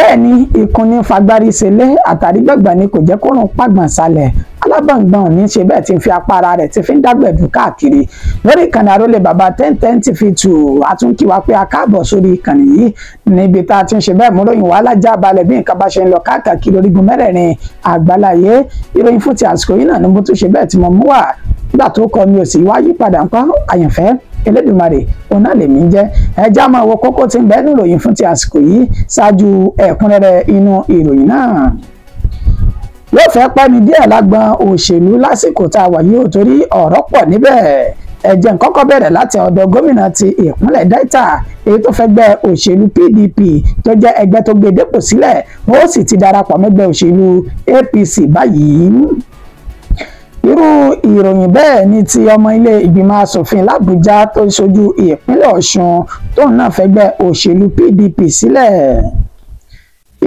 Bẹ́ẹ̀ ni ìkànnì fagbárí ṣẹlẹ̀ àtàrí gbàgbà ni kò jẹ́ kó rùn pàgbọ̀n sálẹ̀. Alábàǹgbọ̀n ní ṣe bẹ́ẹ̀ ti fi apá ara rẹ̀ ti fi ń dágbẹ̀dù káàkiri lórí ìkànnì Àrólé Bàbá 1010 TV 2. Àtúnkí wa pé a káàbọ̀ sórí ìkànnì yìí níbi tá a ti ń ṣe bẹ́ẹ̀ mú ròyìn wàhálà já balẹ̀ bí nǹkan bá ṣe ń lọ káàkiri orígun mẹ́rẹ̀ẹ̀rin àgbáláyé. Ìròyìn fún ti àsìkò yìí náà ni mo tún ṣe bẹ́ẹ̀ tí mo mú wá nígbà tó kọ mi ò sì wá yípadà ńkọ́. Àyànfẹ́ Elédùmarè òun náà lèmi ń jẹ́. Ẹjá máa wo kókó tí ń bẹ nínú ìròyìn fún ti àsìkò yìí ṣáájú ẹ̀kúnrẹ́rẹ́ inú ìròyìn náà. Yóò fẹ́ pẹ́ mi díẹ̀ lágbọn òṣèlú lásìkò tá a wà yìí ò torí ọ̀rọ̀ pọ̀ níbẹ̀. Ẹ jẹ́ n kọ́kọ́ bẹ̀rẹ̀ láti ọ̀dọ̀ gómìnà ti ìpínlẹ̀ Delta èyí tó fẹ́ gbẹ́ òṣèlú PDP tó jẹ́ ẹgbẹ́ tó gbé dépò sílẹ̀, ó sì ti darapọ̀ mẹ́gbẹ́ òṣèlú APC báyìí. Irú ìròyìn bẹ́ẹ̀ ni ti ọmọ ilé ìgbìmọ̀ asòfin l'Àbújá tó ń ṣojú ìpínlẹ̀ Ọ̀ṣun tóun náà fẹ́ gbẹ́ òṣèlú PDP sílẹ̀.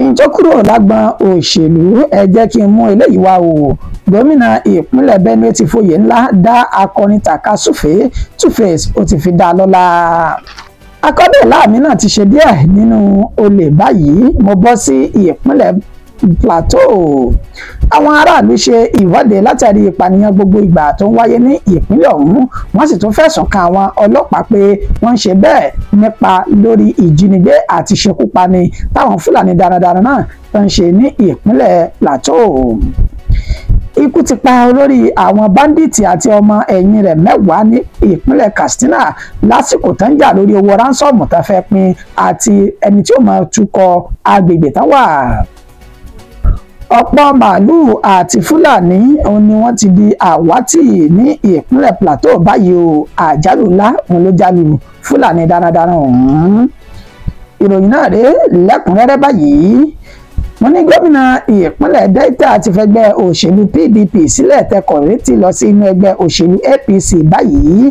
Ìjọ kúrò lágbọn òṣèlú, ẹ jẹ́ kí n mú eléyìí wá o. Gómìnà ìpínlẹ̀ Benue ti foyè ńlá dá akọrin tàkasúfèé 2Face ó ti fi dá a lọ́lá. Akọ́bẹ̀ láàmì náà ti ṣe díẹ̀ nínú olè báyìí. Mo bọ́ sí ìpínlẹ̀ Plateau. Àwọn aráàlú ṣe ìwọ́de látàrí ìpànìyàn gbogbo ìgbà tó ń wáyé ní ìpínlẹ̀ ọ̀hún. Wọ́n sì tún fẹ̀sùn kan àwọn ọlọ́pàá pé wọ́n ń ṣe bẹ́ẹ̀ nípa lórí ìjínigbé àti ìṣekúpani táwọn Fúlàní darandaran náà tó ń ṣe ní ìpínlẹ̀ Plateau. Ikú ti pa olórí àwọn báńdíìtì àti ọmọ ẹ̀yìn rẹ̀ 10 ní ìpínlẹ̀ Katsina lásìkò tó ń jà lórí owó ránsọ́ọ̀mù tó fẹ́ pín àti ẹni tí ó máa tukọ̀ agbègbè tán wà. Ọ̀pọ̀ màálùú àti Fúlàní òun ni wọ́n ti di àwátì ní ìpínlẹ̀ Plateau báyìí o. Àjálù ńlá òun ló jálù Fúlàní darandaran ọ̀hún. Ìròyìn náà rèé lẹ́kùnrẹ́rẹ́ báyìí. Wọ́n ní gómìnà ìpínlẹ̀ Delta ti fẹ́gbẹ́ òṣèlú PDP sílẹ̀ tẹkọ̀ létí lọ sí inú ẹgbẹ́ òṣèlú APC báyìí.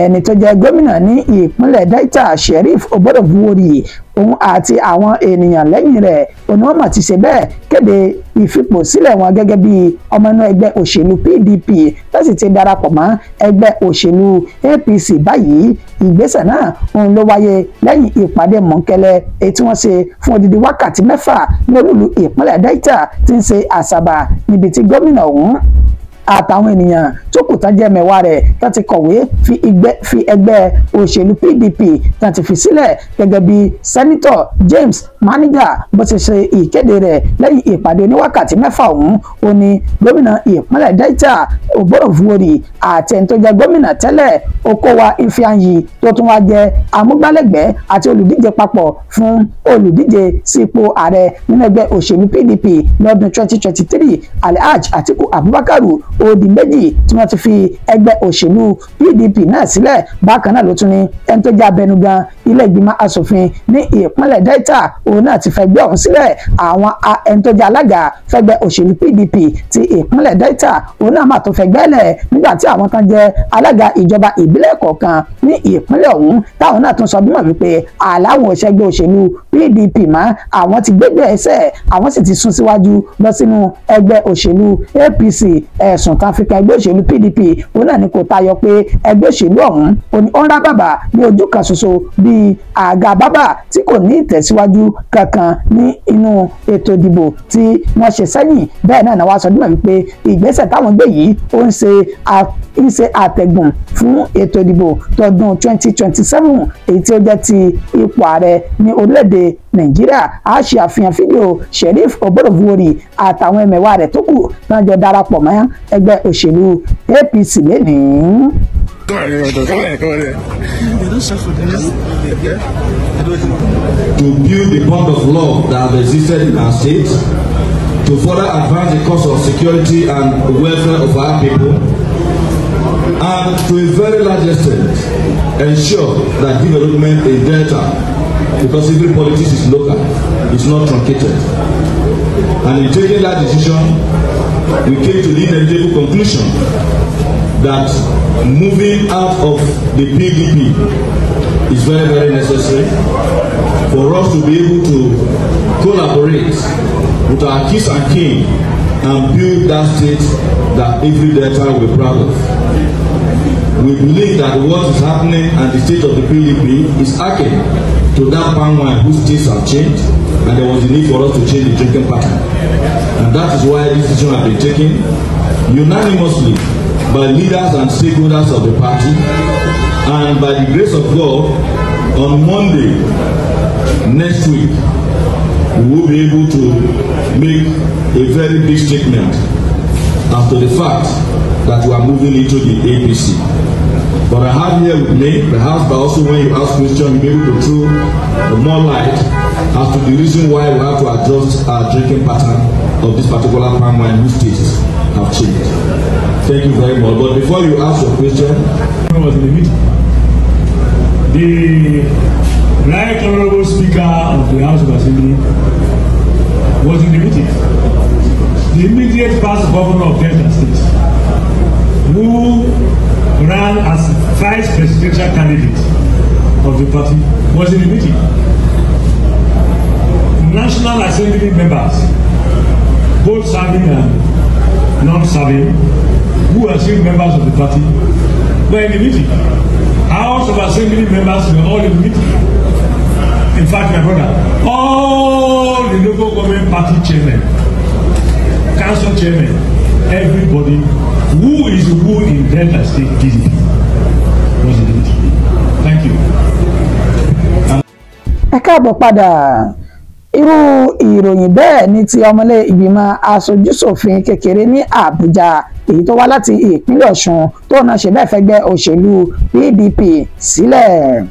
Ẹni tó jẹ́ gómìnà ní ìpínlẹ̀ Delta Sheriff Oborevwori òun àti àwọn ènìyàn lẹ́yìn rẹ̀ òun wọ́n mà ti ṣe bẹ́ẹ̀ kéde ìfipò sílẹ̀ wọn gẹ́gẹ́ bí ọmọ inú ẹgbẹ́ òṣèlú PDP tó sì ti darapọ̀ mọ́ ẹgbẹ́ òṣèlú APC báyìí. Ìgbésẹ̀ náà òun ló wáyé lẹ́yìn ìpàdé mọ̀ńkẹ́lẹ́ èyí tí wọ́n ṣe fún odidi wákàtí 6 ní olúlu ìpínlẹ̀ Delta tí ń ṣe Àsàbà níbi tí gómìnà ọ̀hún àtàwọn ènìyàn tó kù tán jẹ́ mẹ́wàá rẹ̀ tán ti kọ̀wé fi ẹgbẹ́ òṣèlú PDP tán ti fi sílẹ̀ gẹ́gẹ́ bí sẹ́nitọ̀ James Maniga bó ti ṣe ìkéde rẹ̀ lẹ́yìn ìpàdé oníwákàtí 6 ọ̀hún. Ó ní gómìnà ìpínlẹ̀ Delta Oborevwori àti ẹni tó jẹ́ gómìnà tẹ́lẹ̀ Okowa Ifeanyi tó tún wá jẹ́ amúgbálẹ́gbẹ̀ẹ́ àti olùdíje papọ̀ fún olùdíje sípò ààrẹ nínú ẹgbẹ́ òṣèlú PDP lọ́dún 2023 Alhaji Atiku Abubakar ó di 2 tí wọ́n ti fi ẹgbẹ́ òṣèlú PDP náà sílẹ̀. Bákan náà ló tún ní ẹni tó jẹ́ abẹnugan ilé ìgbìmọ̀ asòfin ní ìpínlẹ̀ Delta òun náà ti fẹgbẹ́ ọ̀hún sílẹ̀. Àwọn ẹni tó jẹ́ alága fẹgbẹ́ òṣèlú PDP ti ìpínlẹ̀ Delta òun náà mà tó fẹgbẹ́ lẹ̀ nígbà tí àwọn kan jẹ́ alága ìjọba ìbílẹ̀ kọ̀ọ̀kan ní ìpínlẹ̀ ọ̀hún táwọn náà tún sọ bímọ wípé àláwọn òṣègbè òṣèlú PDP mọ́, àwọn ti gbégbé ẹsẹ̀ àwọn sì ti sún síwájú lọ sínú ẹgbẹ́ òṣèlú APC. Ẹ̀sùn tán fi kan ẹgbẹ́ òṣèlú PDP òun náà ni kò tayọ pé ẹgbẹ́ òṣèlú ọ̀hún ó ń rá bàbà ní ojú kan ṣoṣo bíi àga bábà tí kò ní ìtẹ̀síwájú kankan ní inú ètò ìdìbò tí wọ́n ṣe sẹ́yìn. Bẹ́ẹ̀ náà wá sọ nígbà wípé ìgbésẹ̀ táwọn gbé yìí ó ń ṣe àtẹ̀gùn fún ètò ìdìbò tọdún 2027 èyí tí ó jẹ́ ti ipò ààrẹ ní orílẹ̀-èdè Nàìjíríà. A ṣe àfihàn fídíò Sheriff Oborevwori àtàwọn ẹmẹ̀wà rẹ̀ tó kù náà jọ darapọ̀ mọ́ ẹgbẹ́ òṣèlú APC lénìí. To build the bond of love that have existed in our state, to further advance the cause of security and welfare of our people, and to a very large extent ensure that development in Delta, because every politics is local, is not truncated. And in taking that decision, we came to the inevitable conclusion that moving out of the PDP is very, very necessary for us to be able to collaborate with our kith and kin and build that state that every Delta will be proud of. We believe that what is happening and the state of the PDP is akin to that palm wine whose tastes have changed. and there was a need for us to change the drinking pattern. And that is why this decision has been taken unanimously by leaders and stakeholders of the party, and by the grace of God, on Monday next week, we will be able to make a very big statement as to the fact that we are moving into the APC. But I have here with me, perhaps by also when you ask questions, you'll be able to throw more light as to the reason why we have to adjust our drinking pattern of this particular palm wine whose tastes have changed. Thank you very much. But before you ask your question, I was in the meeting. The Right Honorable Speaker of the House of Assembly was in the meeting. The immediate past governor of Delta State, who ran as vice presidential candidate of the party, was in the meeting. National Assembly members, both serving and non-serving, who are still members of the party, were in the meeting. House of Assembly members were all in the meeting. In fact, my brother, all the local government party chairmen, council chairmen, everybody who is who in Delta State PDP was in the meeting. Thank you. Ẹ káàbọ̀ padà. Irú ìròyìn bẹ́ẹ̀ ni ti ọmọlé ìgbìmọ̀ aṣojúṣòfin kékeré ní Àbújá èyí tó wá láti ìpínlẹ̀ Ọ̀ṣun tó náà ṣe bẹ́ẹ̀ fẹ́gbẹ́ òṣèlú PDP sílẹ̀.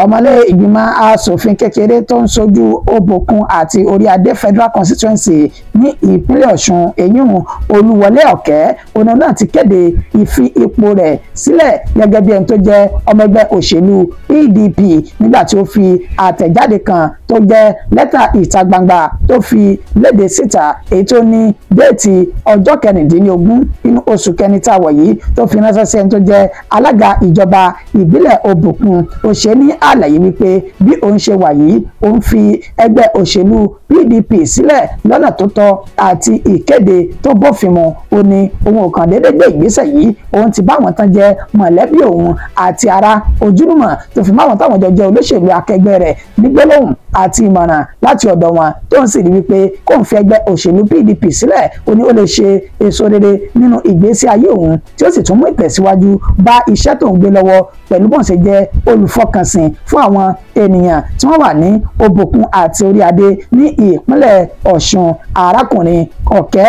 Ọmọlé ìgbìmọ̀ aṣòfin kékeré tó ń ṣojú Òbòkun àti Oríadé Federal Constituency ní ìpínlẹ̀ Ọ̀ṣun èyún Olúwọlé Ọ̀kẹ́ òun náà ti kéde ìfi ipò rẹ̀ sílẹ̀ gẹ́gẹ́ bí ẹni tó jẹ́ ọmọ ẹgbẹ́ òṣèlú PDP nígbà tí ó fi àtẹ̀jáde kan tó jẹ́ lẹ́tà ìta gbangba tó fi léde síta èyí tó ní déètì ọjọ́ 16 inú oṣù kẹrin tá a wọ̀ yìí tó fi ránṣẹ́ sí ẹni tó jẹ́ alága ìjọba ìbílẹ̀ Òbòkun. Ó ṣe ní àlàyé wípé bí òun ṣe wà yìí òun fi ẹgbẹ́ òṣèlú PDP sílẹ̀ lọ́nà tó tọ́ àti ìkéde tó bófin mu. Ó ní òun ò kàn déédéé gbé ìgbésẹ̀ yìí, òun ti bá àwọn tán jẹ́ mọ̀lẹ́bí òun àti ará ojúlùmọ̀ tó fi máwọn táwọn jọ jẹ́ olóṣèlú akẹgbẹ́ rẹ̀ ní gbólóhùn àti ìmọ̀ràn láti ọ̀dọ̀ wọn, tó ń sì rí wípé kóun fi ẹgbẹ́ òṣèlú PDP sílẹ̀ ó ní ó lè ṣe èso rere nínú ìgbésí ayé òun tí ó sì tún mú ìtẹ̀síwájú bá iṣẹ́ tó ń gbé lọ́wọ́ pẹ̀lú bọ́n ṣe jẹ́ olùfọkànsìn fún àwọn ènìyàn tí wọ́n wà ní Òbòkun àti Oríadé ní ìpínlẹ̀ Ọ̀ṣun. Arákùnrin Ọ̀kẹ́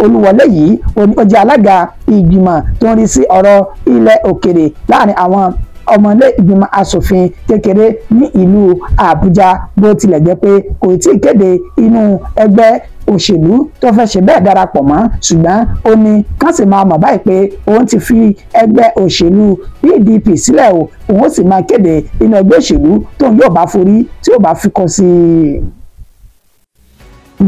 Olúwọlé yìí ó jẹ́ alága ìgbìmọ̀ tó ń rí sí ọ̀rọ̀ ilẹ̀ òkèrè láàrin àwọn ọmọlé ìgbìmọ̀ asòfin kékeré ní ìlú Àbújá, bó tilẹ̀ jẹ́ pé kò tí ì kéde inú ẹgbẹ́ òṣèlú tó fẹ́ ṣe bẹ́ẹ̀ darapọ̀ mọ́, ṣùgbọ́n ó ní kán sì máa mọ̀ báyìí pé òun ti fi ẹgbẹ́ òṣèlú PDP sílẹ̀ o, òun ó sì máa kéde inú ẹgbẹ́ òṣèlú tóun yóò bá forí tí yóò bá fi kọ sí i.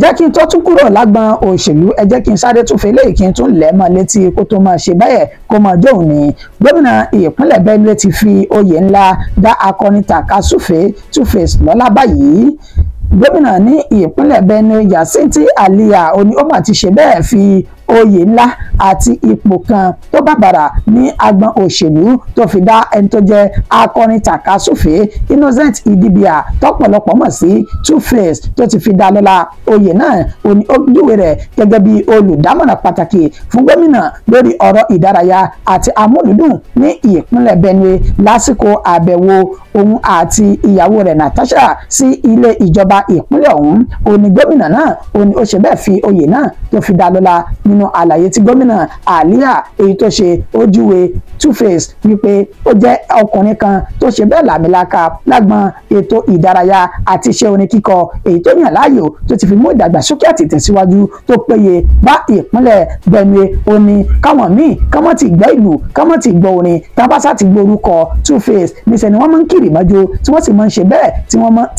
Jẹ́ kí n tó tún kúrò lágbọn òṣèlú, ẹ jẹ́ kí n sáré tún fẹlẹ́ kí n tún lẹ̀ mọ́ létí kó tó máa ṣe báyẹ̀ kó máa jóun ní. Gómìnà ìpínlẹ̀ Benue ti fi oyè ńlá dá akọni tàkasúfèé Two-Face lọ́lá báyìí. Gómìnà ní ìpínlẹ̀ Benue Yasinti Aliya ó ní ó mà ti ṣe bẹ́ẹ̀ fi oyè ńlá àti ipò kan tó bàbàrà ní agbọn òṣèlú tó fi dá ẹni tó jẹ́ akọrin tàkasúfèé Innocent Idibia tọ́pọ̀lọpọ̀ mọ̀ sí Two-Face tó ti fi dá lọ́lá. Oyè náà ó ní ó júwe rẹ̀ gẹ́gẹ́ bí olùdámọ̀ràn pàtàkì fún gómìnà lórí ọ̀rọ̀ ìdárayá àti amúlùdùn ní ìpínlẹ̀ Benue lásìkò àbẹ̀wò òun àti ìyàwó rẹ̀ Natasha sí ilé ìjọba ìpínlẹ̀ ọ̀hún. Ó ní gómìnà náà ó ní ó ṣe bẹ́ẹ̀ fi oyè náà tó fi dá lọ́lá. Nínú àlàyé tí gómìnà Àlíyà èyí tó ṣe ó júwe Two-Face wípé ó jẹ́ ọkùnrin kan tó ṣe bẹ́ẹ̀ làmìlaka lágbọn ètò ìdárayá àti iṣẹ́ orin kíkọ èyí tó yàn láàyò tó ti fi mú ìdàgbàsókè àti ìtẹ̀síwájú tó péye bá ìpínlẹ̀ Benue. Ó ní káwọn míì káwọn ti gbọ́ ìlú káwọn ti gbọ́ orin tábásá ti gbọ́ orúkọ Two-Face níṣẹ́ ni wọ́n máa ń kiri mọ́jọ tí wọ́n sì máa ń ṣe bẹ́ẹ̀ tí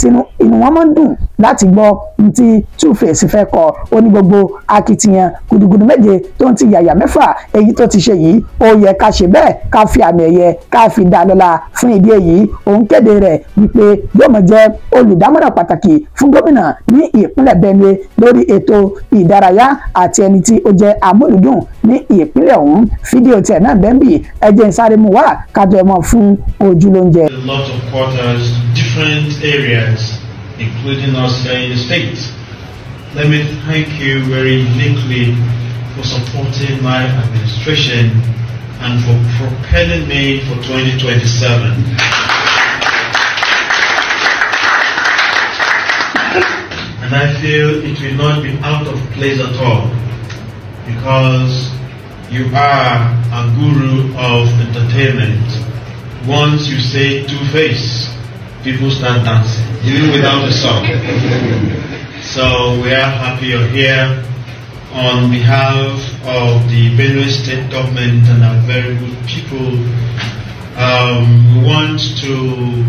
inú wọn máa ń dùn láti gbọ́ ní tí Two-Face fẹ́ kọ. Ó ní gbogbo akitiyan gudugudu méje tó ń ti yàyà mẹ́fà èyí tó ti ṣe yìí ó yẹ ká ṣe bẹ́ẹ̀ ká fi àmì ẹ̀yẹ ká fi dá lọ́lá. Fún ìdí èyí òun kéde rẹ̀ wípé yóò máa jẹ́ olùdámọ̀ràn pàtàkì fún gómìnà ní ìpínlẹ̀ Benue lórí ètò ìdárayá àti ẹni tí ó jẹ́ amúlùdùn ní ìpínlẹ̀ ọ̀hún. Fídíò tiẹ̀ náà bẹ́ńbì ẹ jẹ́ n sáré mú wá kájọ ẹ̀ mọ́ fún ojúlóúnjẹ. A lot of quarters, different areas including us here in the state. Let me thank you very uniquely for supporting my administration and for propelling me for 2027. And I feel it will not be out of place at all, because you are a guru of entertainment. Once you say Two-Face, people start dancing, even without a song. So we are happy you're here. On behalf of the Benue State government and our very good people, we want to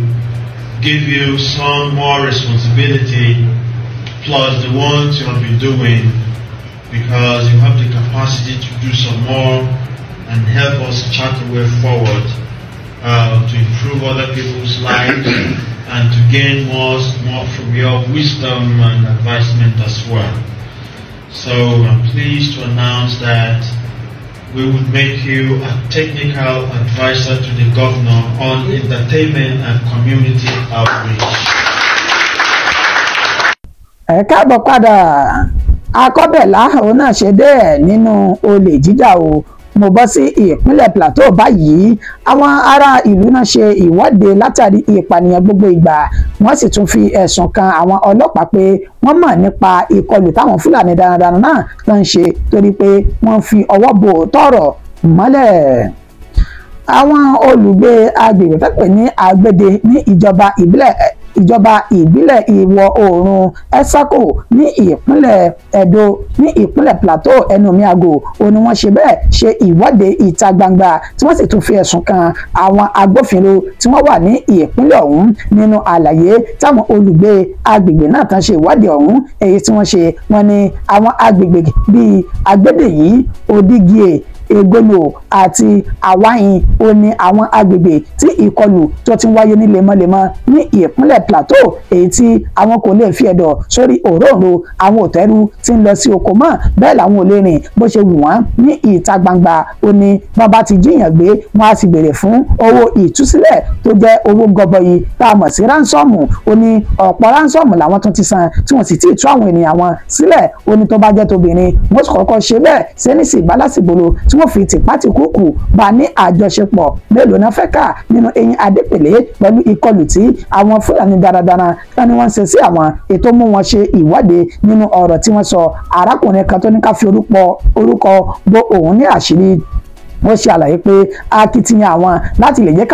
give you some more responsibility, plus the ones you have been doing, because you have the capacity to do some more and help us chart the way forward to improve other people's lives and to gain more from your wisdom and advisement as well. So I'm pleased to announce that we would make you a technical advisor to the governor on entertainment and community outreach. Ẹ káàbọ̀ padà. Akọ́bẹ̀lá òun náà ṣe dé nínú olè jíjà o. Mo bọ́ sí ìpínlẹ̀ Plateau báyìí. Àwọn ará ìlú náà ṣe ìwọ́de látàrí ìpànìyàn gbogbo ìgbà. Wọ́n sì tún fi ẹ̀sùn kan àwọn ọlọ́pàá pé wọ́n mọ̀ nípa ìkọlù táwọn Fúlàní darandaran náà tó ń ṣe, torí pé wọ́n fi ọwọ́ bò tọ̀rọ̀ mọ́lẹ̀. Àwọn olùgbé agbègbè fẹ́ pè ní Agbede ní ìjọba ìbílẹ̀ ìwọ̀ oòrùn Ẹ́sákò ní ìpínlẹ̀ Ẹdó ní ìpínlẹ̀ Plateau Ẹnumiago ó ní wọ́n ṣe bẹ́ẹ̀ ṣe ìwọ́de ìta gbangba, tí wọ́n sì tún fi ẹ̀sùn kan àwọn agbófinró tí wọ́n wà ní ìpínlẹ̀ ọ̀hún. Nínú àlàyé táwọn olùgbé agbègbè náà tán ṣe ìwọ́de ọ̀hún, èyí tí wọ́n ṣe, wọ́n ní àwọn agbègbè bíi Agbede yìí, Odigie, Egolo àti Àwáyìn ó ní àwọn agbègbè tí ìkọlù tó ti ń wáyé ní lemọ́lemọ́ ní ìpínlẹ̀ Plateau, èyí tí àwọn kò lè fi ẹ̀dọ̀ sórí òróǹro. Àwọn òtẹ́rù tí ń lọ sí oko mọ́, bẹ́ẹ̀ làwọn ò lè rìn bó ṣe wù wọ́n ní ìta gbangba. Ó ní wọ́n bá ti jíyàn gbé, wọ́n á sì béèrè fún owó ìtúsílẹ̀ tó jẹ́ owó gọbọi tá a mọ̀ sí ránsọ́ọ̀mù. Ó ní ọ̀pọ̀ ránsọ́ọ̀mù làwọn tún ti san tí wọ́n sì ti tú àwọn ènìyàn wọn sílẹ̀. Ó ní tó bá jẹ́ tóbìnrin, wọ́n sì kọ́kọ́ ṣe bẹ́ẹ̀ sẹ́nísì ìbálásìgbòlò tí wọ́n fi tìpátìkúùkù bá ní àjọṣepọ̀. Mélòó náà fẹ́ kà nínú eyín Adépèlé pẹ̀lú ìkọlù tí àwọn Fúlàní darandaran tán ni wọ́n ń ṣe sí àwọn ètò mú wọn ṣe ìwọ́de. Nínú ọ̀rọ̀ tí wọ́n sọ, arákùnrin kan tó ní ká fi orúkọ bo òun ní àṣírí, wọ́n ṣe àlàyé pé akitiyan àwọn láti lè jẹ́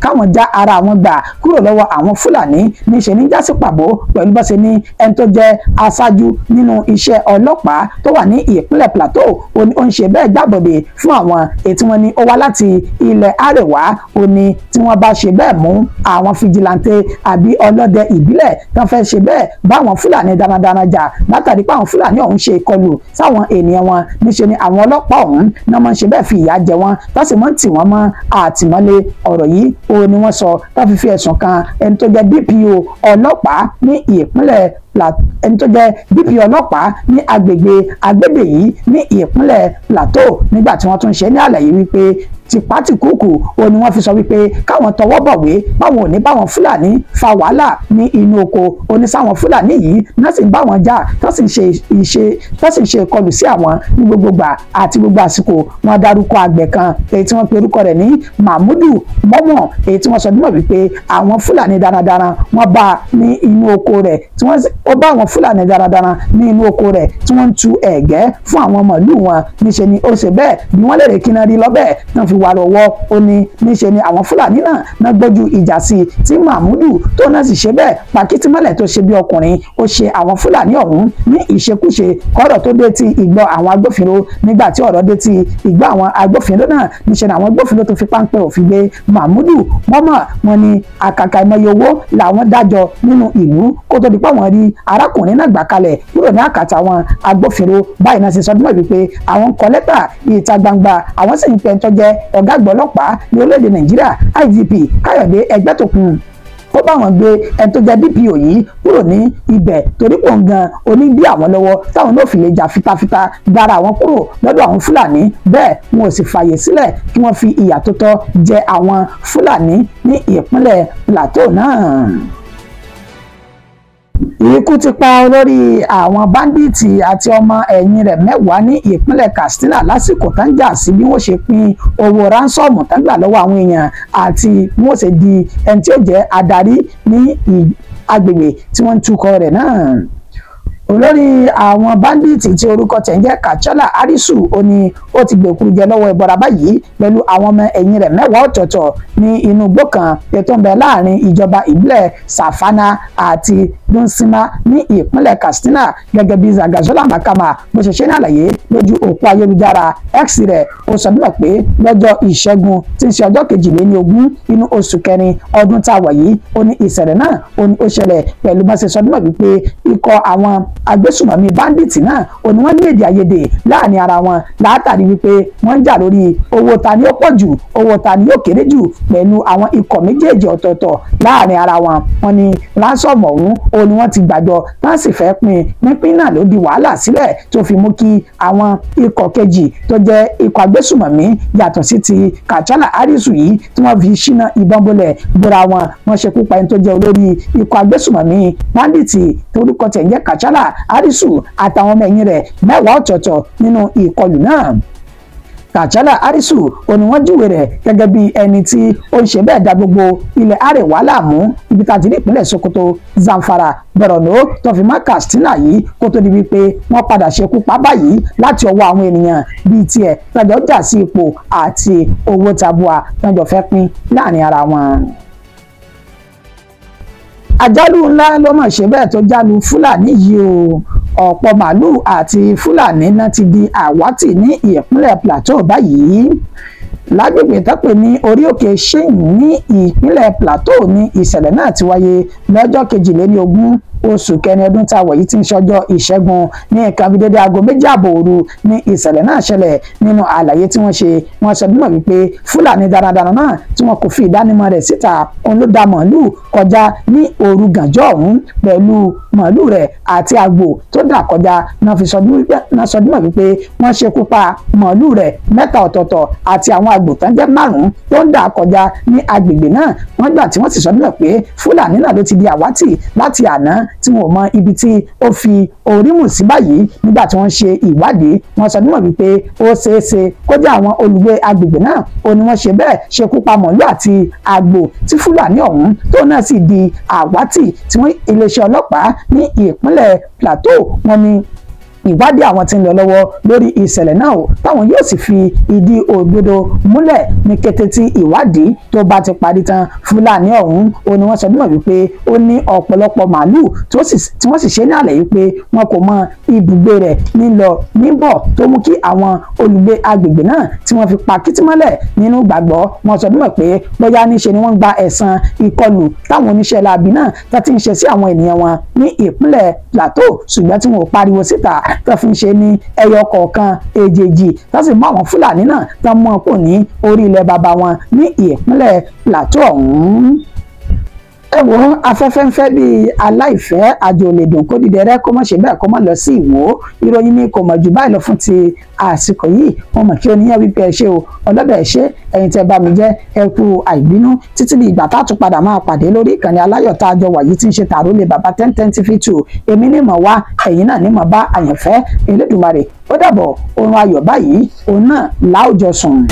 káwọn já ara àwọn gbà kúrò lọ́wọ́ àwọn Fúlàní níṣe ní jásí pàbó pẹ̀lú bó ṣe ní ẹni tó jẹ́ aṣáájú nínú iṣẹ́ ọlọ́pàá tó wà ní ìpínlẹ̀ Plateau ó ń ṣe bẹ́ẹ̀ gbàbọ̀dè fún àwọn ètí wọn ní ó wá láti ilẹ̀ Àríwá. Ó ní tí wọ́n bá ṣe bẹ́ẹ̀ mú àwọn fìjìláńtẹ àbí ọlọ́dẹ ìbílẹ̀ tó fẹ́ ṣe bẹ́ẹ̀ bá àwọn Fúlàní darandaran jà látàrí pé àwọn Fúlàní ọ̀hún ṣe ìkọlù sáwọn ènìyàn wọn, níṣe ni àwọn ọlọ́pàá ọ̀hún náà máa ń ṣe bẹ́ẹ̀ fi ìyà jẹ wọ́n tó sì mọ́ tì wọ́n mọ́ àtìmọ́lé. Ọ̀rọ̀ yìí ó ní wọ́n sọ tó fi ẹ̀sùn kan ẹni tó jẹ́ DPO ọlọ́pàá ní ìpínlẹ̀ ẹni tó jẹ́ DPO ọlọ́pàá ní agbègbè Agbede yìí ní ìpínlẹ̀ Plateau, nígbà tí wọ́n tún ṣe ní àlàyé wípé tìpátìkúùkù ó ní wọ́n fi sọ wípé káwọn tọwọ́ bọ̀wé báwọn ò ní báwọn Fúlàní fa wàhálà ní inú oko. Ó ní sáwọn Fúlàní yìí náà sì ń bá wọn jà tó sì ń ṣe ìkọlù sí àwọn ní gbogbo gbà àti gbogbo àsìkò. Wọ́n dárúkọ àgbẹ̀ kan èyí tí wọ́n pe orúkọ rẹ̀ ní Mahmudu Mọ́mọ́, èyí tí wọ́n sọ nímọ̀ wípé àwọn Fúlàní darandaran wọ́n bá ní inú oko rẹ̀ tí wọ́n ó bá àwọn Fúlàní darandaran ní inú oko rẹ̀ tí wọ́n ń tu ẹ̀gẹ́ fún àwọn màlúù wọn. Níṣe ni ó ṣe bẹ́ẹ̀ bí wọ́n lè rè kí náà rí lọ́bẹ̀ náà fi wà lọ́wọ́. Ó ní níṣe ni àwọn Fúlàní náà gbójú ìjà sí tí Mahmudu tó náà sì ṣe bẹ́ẹ̀ pàkítímọ́lẹ̀ tó ṣe bí ọkùnrin. Ó ṣe àwọn Fúlàní ọ̀hún ní ìṣekúṣe kọ́rọ̀ tó dé ti ìgbọ́ àwọn agbófinró. Nígbà tí ọ̀rọ̀ dé ti ìgbọ́ àwọn agbófinró náà, níṣe ni àwọn agbófinró tó fi páńpẹ́ òfin gbé Mahmudu Mọ́mọ́. Wọn ní àkàkà ìmọye owó làwọn dájọ́ nínú ìlú kó tó di pé àwọn rí arákùnrin náà gbà kalẹ̀ kúrò ní àkàtà àwọn agbófinró. Báyìí náà ṣe sọ dúnmọ̀ wípé àwọn ń kọ lẹ́tà ìta gbangba, àwọn sì ń pẹ́ tó jẹ́ ọ̀gá àgbà ọlọ́pàá ní orílẹ̀-èdè Nàìjíríà IGP Káyọ̀dé Ẹgbẹ́tókun kó bá wọn gbé ẹni tó jẹ́ DPO yìí kúrò ní ibẹ̀, torí pò ń gan oní bí àwọn lọ́wọ́ táwọn náà fi lè jà fitafita gbára àwọn kúrò lọ́dọ̀ àwọn Fúlàní. Bẹ́ẹ̀ wọn ò sì fààyè sílẹ̀ kí wọ́n fi ìyà tó tọ́ jẹ àwọn Fúlàní ní ìpínlẹ̀ Plateau náà. Ikú ti pa olórí àwọn báńdíìtì àti ọmọ ẹ̀yìn rẹ̀ 10 ní ìpínlẹ̀ Katsina lásìkò tán jà sí bí wọ́n ṣe pín owó ránsọ́ọ̀mù tán gbà lọ́wọ́ àwọn èèyàn àti bí wọ́n ṣe di ẹni tí ó jẹ́ adarí ní agbègbè tí wọ́n ń tukọ̀ rẹ̀ náà. Olórí àwọn báńdíìtì tí orúkọ tẹ̀ ń jẹ́ Kachala Arisu ó ní ó ti gbèkúrú jẹ lọ́wọ́ ìbọra báyìí pẹ̀lú àwọn ọmọ ẹ̀yìn rẹ̀ 10 ọ̀tọ̀ọ̀tọ̀ ní inú igbó kan ètò ń bẹ láàrin ìjọba ìbílẹ̀ Safana àti Dunsima ní ìpínlẹ̀ Katsina gẹ́gẹ́ bí Zagazola Makama bó ṣe ṣe ní àlàyé lójú òpó ayélujára X rẹ̀. Ó sọ nígbà pé lọ́jọ́ ìṣẹ́gun tí ń ṣe ọjọ́ 22 inú oṣù kẹrin ọdún tá a wà yìí ó ní ìṣẹ̀lẹ̀ náà ó ní ó ṣẹlẹ̀ pẹ̀lú bá ṣe sọ nígbà wípé ikọ̀ àwọn agbésùmọ̀mí báńdíìtì náà ó ní wọ́n ní èdè àìyedè láàrin ara wọn látàrí wípé wọ́n ń jà lórí owó ta ni ó pọ̀ jù, owó ta ni ó kéré jù pẹ̀lú àwọn ikọ̀ méjèèjì ọ̀tọ̀ọ̀tọ̀ láàrin ara wọn. Wọ́n ní ránsọ̀mù ọ̀hún ó ní wọ́n ti gbàjọ tán sì fẹ́ pín pínpín náà ló di wàhálà sílẹ̀ tó fi mú kí àwọn ikọ̀ kejì tó jẹ́ ikọ̀ agbésùmọ̀mí yàtọ̀ sí ti Kachala Arisu yìí tí wọ́n fi ṣínà ìbọn bolẹ̀ bóra wọn. Wọ́n ṣekú pa ẹni tó jẹ́ olórí ikọ̀ agbésùmọ̀mí báńdíìtì torúkọ tẹ̀ ń jẹ́ Kachala Arisu àtàwọn ọmọ ẹ̀yìn rẹ̀ 10 ọ̀tọ̀ọ̀tọ̀ nínú ìkọlù náà. Kachala Arisu ó ní wọ́n júwe rẹ̀ gẹ́gẹ́ bí ẹni tí ó ń ṣe bẹ́ẹ̀ da gbogbo ilẹ̀ Àríwá láàmú ibi tá a ti ní ìpínlẹ̀ Sokoto, Zamfara, Borno tó fi mọ́ Katsina yìí kó tó di wípé wọ́n padà ṣekú pa báyìí láti ọwọ́ àwọn ènìyàn bíi tiẹ̀ tọ́jọ́ jà sí ipò àti owó tabua tọ́jọ́ fẹ́ pín láàrin ara wọn. Àjálù ńlá ló mọ̀ ṣe bẹ́ẹ̀ tó jálu Fúlàní yìí o. Ọ̀pọ̀ màálù àti Fúlàní náà ti di àwátì ní ìpínlẹ̀ Plateau báyìí. Lágbègbè tó pè ní orí òkè Ṣéyìn ní ìpínlẹ̀ Plateau ní ìṣẹ̀lẹ̀ náà ti wáyé lọ́jọ́ 22 oṣù kẹrin ọdún tá a wà yìí tí ń ṣọjọ́ ìṣẹ́gun ní nǹkan bíi dédé aago 2:30 òru ní ìṣẹ̀lẹ̀ náà ṣẹlẹ̀. Nínú àlàyé tí wọ́n ṣe, wọ́n sọ bímọ wípé Fúlàní darandaran náà tí wọn kò fi ìdánimọ̀ rẹ̀ síta òun ló da màálù kọjá ní òru gànjọ́ ọ̀hún pẹ̀lú màálù rẹ̀ àti àgbò tó dà kọjá náà fi sọ bímọ wípé wọ́n ṣekú pa màálù rẹ̀ 3 ọ̀tọ̀ọ̀tọ̀ àti àwọn àgbò tán jẹ́ 5 tó ń dà kọjá ní agbègbè náà. Wọ́n gbà tí wọ́n sì sọ bímọ pé Fúlàní náà ló ti di àwátì láti àná tí wọn ò mọ ibi tí ó fi orí mù sí báyìí. Nígbà tí wọ́n ṣe ìwádìí, wọ́n sọ nímọ̀ wípé ó ṣeéṣe kó jẹ́ àwọn olùgbé agbègbè náà ó ní wọ́n ṣe bẹ́ẹ̀ ṣekú pa màálù àti àgbò tí Fúlàní ọ̀hún tó náà sì di àwátì tí wọ́n iléeṣẹ́ ọlọ́pàá ní ìpínlẹ̀ Plateau wọ́n ní ìwádìí àwọn tí ń lọ lọ́wọ́ lórí ìṣẹ̀lẹ̀ náà o, táwọn yóò sì fi ìdí òdodo múlẹ̀ ní kété tí ìwádìí tó bá ti parí tán. Fúlàní ọ̀hún ó ní wọ́n sọ nímọ̀ wípé ó ní ọ̀pọ̀lọpọ̀ màálù tí wọ́n sì ṣe ní àlàyé pé wọn kò mọ ibùgbé rẹ̀ nílọ níbọ̀ tó mú kí àwọn olùgbé agbègbè náà tí wọ́n fi pa kìtìmọ́lẹ̀ nínú gbàgbọ́. Wọ́n sọ nímọ̀ pé bóyá níṣe ni wọ́n gba ẹ̀san ìkọlù táwọn oníṣẹ́ láabi náà tó ti ń ṣe sí àwọn ènìyàn wọn ní ìpínlẹ̀ Plateau, ṣùgbọ́n tí wọn ò pariwo síta tó fi ń ṣe ní ẹyọ kọ̀ọ̀kan èjèèjì tó sì mú àwọn Fúlàní náà tó mú wọn kò ní orí ilẹ̀ bàbá wọn ní ìpínlẹ̀ Plateau ọ̀hún. Ẹ wo afẹ́fẹ́ ń fẹ́ bíi aláìfẹ́ àjò lè dùn kó dìde rẹ́ kó má ṣe bẹ́ẹ̀ kó má lọ sí Ìwó. Ìròyìn mi kò mọ̀ jù báyìí lọ fún ti àsìkò yìí. Mo mọ̀ kí oníyàn wípé ẹ ṣé o, ọlọ́bẹ̀ ẹ ṣé, ẹ̀yin tẹ́ bá mi jẹ́ ẹ kú àìbínú títí di ìgbà tá a tún padà máa pàdé lórí ìkànnì aláyọ̀ tá a jọ wà yìí tí ń ṣe Tàrólé Bàbá 1010 TV 2. Èmi ní mọ̀ wá, ẹ̀yin náà ní mọ̀ bá àyànfẹ́ Elédùmarè. Ó dàbọ̀, oorun ayọ̀ báyìí òun náà láòjọ sùn.